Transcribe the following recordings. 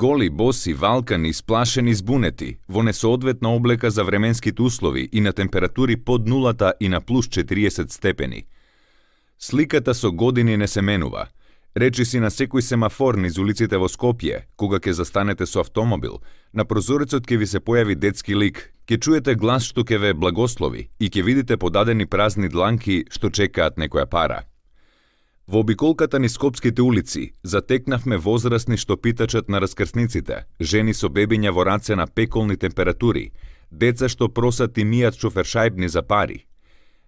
Голи, боси, валкани, сплашени, збунети, во несоодветна облека за временските услови и на температури под нулата и на плюс 40 степени. Сликата со години не се менува. Речи си на секој семафор низ улиците во Скопје, кога ќе застанете со автомобил, на прозорецот ќе ви се појави детски лик, ќе чуете глас што ќе ве благослови и ќе видите подадени празни дланки што чекаат некоја пара. Во обиколката низ скопските улици затекнавме возрастни што питачат на раскрсниците, жени со бебиња во раце на пеколни температури, деца што просат и мијат шофершајбни за пари.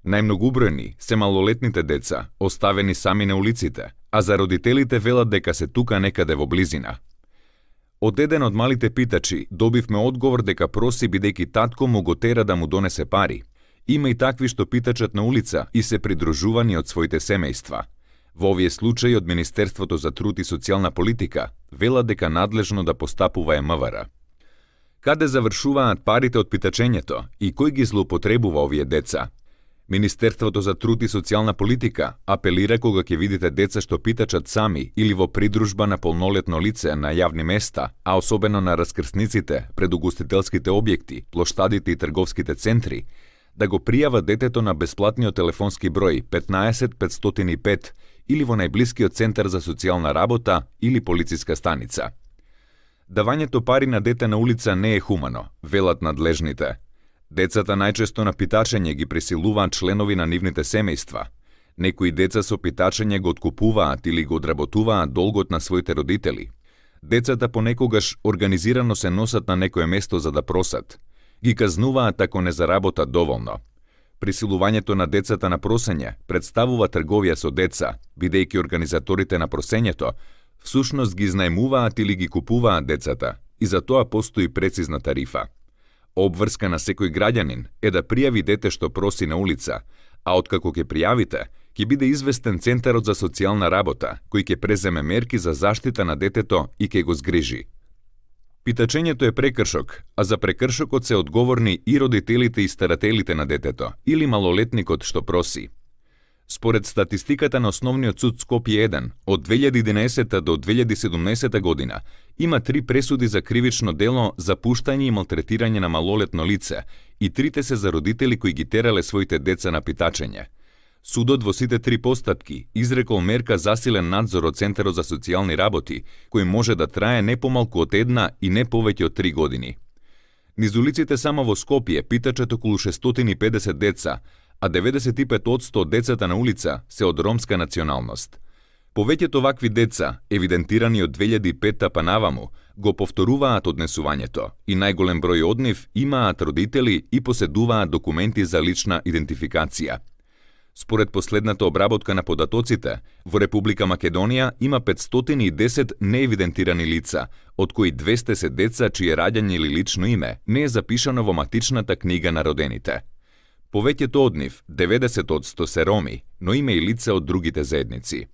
Најмногубројни се малолетните деца, оставени сами на улиците, а за родителите велат дека се тука некаде во близина. Од еден од малите питачи добивме одговор дека проси бидејќи татко му го тера да му донесе пари. Има и такви што питачат на улица и се придружувани од своите семејства. Во овие случаи од Министерството за труд и социјална политика велат дека надлежно да постапува МВР. Каде завршуваат парите од питачењето и кој ги злоупотребува овие деца? Министерството за труд и социјална политика апелира кога ќе видите деца што питачат сами или во придружба на полнолетно лице на јавни места, а особено на раскрсниците, пред угостителските објекти, плоштадите и трговските центри, да го пријава детето на бесплатниот телефонски број 15 505 или во најблискиот центар за социјална работа или полициска станица. Давањето пари на дете на улица не е хумано, велат надлежните. Децата најчесто на питачење ги присилуваат членови на нивните семејства. Некои деца со питачење го откупуваат или го одработуваат долгот на своите родители. Децата понекогаш организирано се носат на некое место за да просат. Ги казнуваат ако не заработат доволно. Присилувањето на децата на просење представува трговија со деца, бидејќи организаторите на просењето всушност ги знаемуваат или ги купуваат децата и за тоа постои прецизна тарифа. Обврска на секој граѓанин е да пријави дете што проси на улица, а откако ќе пријавите, ќе биде известен Центарот за социјална работа, кој ќе преземе мерки за заштита на детето и ќе го згрижи. Питачењето е прекршок, а за прекршокот се одговорни и родителите и старателите на детето или малолетникот што проси. Според статистиката на Основниот суд Скопје 1, од 2011 до 2017 година, има 3 пресуди за кривично дело за пуштање и малтретирање на малолетно лице и 3 се за родители кои ги терале своите деца на питачење. Судот во сите 3 постапки изрекол мерка засилен надзор од Центарот за социјални работи, кој може да трае не помалку од 1 и не повеќе од 3 години. Низ улиците само во Скопје питачат околу 650 деца, а 95% од децата на улица се од ромска националност. Повеќето вакви деца, евидентирани од 2005 па наваму, го повторуваат однесувањето и најголем број од нив имаат родители и поседуваат документи за лична идентификација. Според последната обработка на податоците, во Република Македонија има 510 неевидентирани лица, од кои 200 се деца чие раѓање или лично име не е запишано во матичната книга на родените. Повеќето од нив, 90% се роми, но има и лица од другите заедници.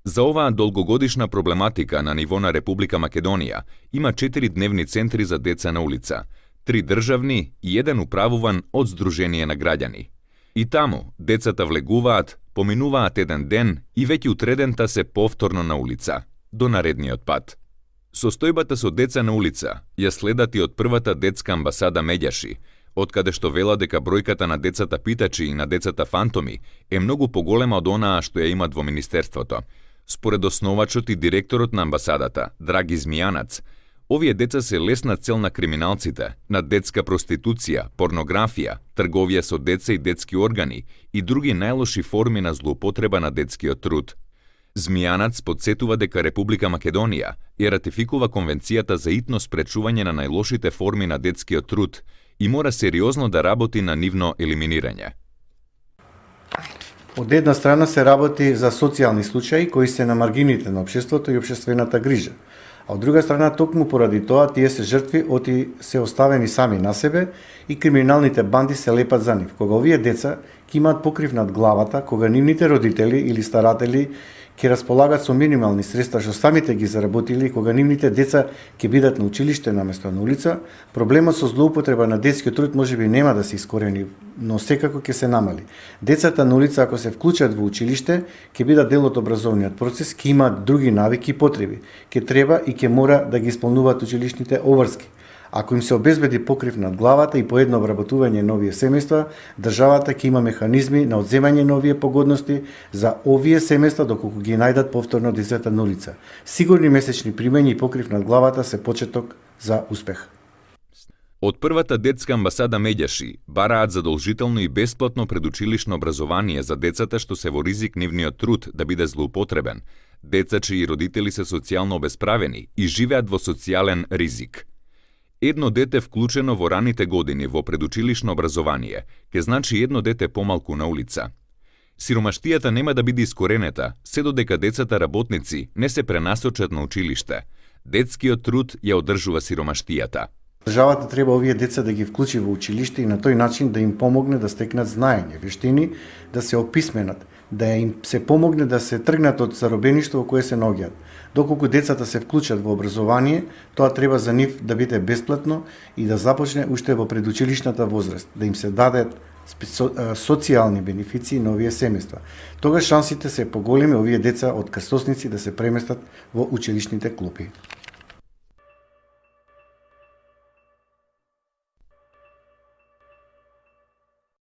За оваа долгогодишна проблематика на ниво на Република Македонија има 4 дневни центри за деца на улица, 3 државни и 1 управуван од Сдружение на граѓани. И таму децата влегуваат, поминуваат еден ден и веќе утредента се повторно на улица, до наредниот пат. Состојбата со деца на улица ја следат и од првата детска амбасада Меѓаши, откаде што вела дека бројката на децата питачи и на децата фантоми е многу поголема од онаа што ја имат во Министерството. Според основачот и директорот на амбасадата, Драги Змијанац, овие деца се лесна цел на криминалците, на детска проституција, порнографија, трговија со деца и детски органи и други најлоши форми на злоупотреба на детскиот труд. Змијанац подсетува дека Република Македонија ја ратификува Конвенцијата за итно спречување на најлошите форми на детскиот труд и мора сериозно да работи на нивно елиминирање. Од една страна се работи за социјални случаи кои се на маргините на општеството и општествената грижа, а од друга страна токму поради тоа тие се жртви оти се оставени сами на себе и криминалните банди се лепат за нив, кога овие деца ќе имаат покрив над главата кога нивните родители или старатели ќе располагат со минимални средства што самите ги заработили и кога нивните деца ќе бидат на училиште наместо на улица, проблемот со злоупотреба на детскиот труд можеби нема да се искорени, но секако ќе се намали. Децата на улица ако се вклучат во училиште, ќе бидат дел од образовниот процес, ќе имаат други навики и потреби. Ќе треба и ќе мора да ги исполнуваат училишните обврски. Ако им се обезбеди покрив над главата и поедно вработување на овие семејства, државата ќе има механизми на одземање на овие погодности за овие семејства доколку ги најдат повторно децата на улица. Сигурни месечни примања и покрив над главата се почеток за успех. Од првата детска амбасада Медјаши бараат задолжително и бесплатно предучилишно образование за децата што се во ризик нивниот труд да биде злоупотребен, деца чии родители се социјално обесправени и живеат во социјален ризик. Едно дете вклучено во раните години во предучилишно образование ќе значи едно дете помалку на улица. Сиромаштијата нема да биде искоренета се додека децата работници не се пренасочат на училиште. Детскиот труд ја одржува сиромаштијата. Државата треба овие деца да ги вклучи во училиште и на тој начин да им помогне да стекнат знаење, вештини, да се описменат, да им се помогне да се тргнат од заробеништво во кое се наоѓаат. Доколку децата се вклучат во образование, тоа треба за нив да биде бесплатно и да започне уште во предучилишната возраст, да им се дадат социјални бенефиции на овие семејства. Тогаш шансите се поголеми овие деца од крстосници да се преместат во училишните клупи.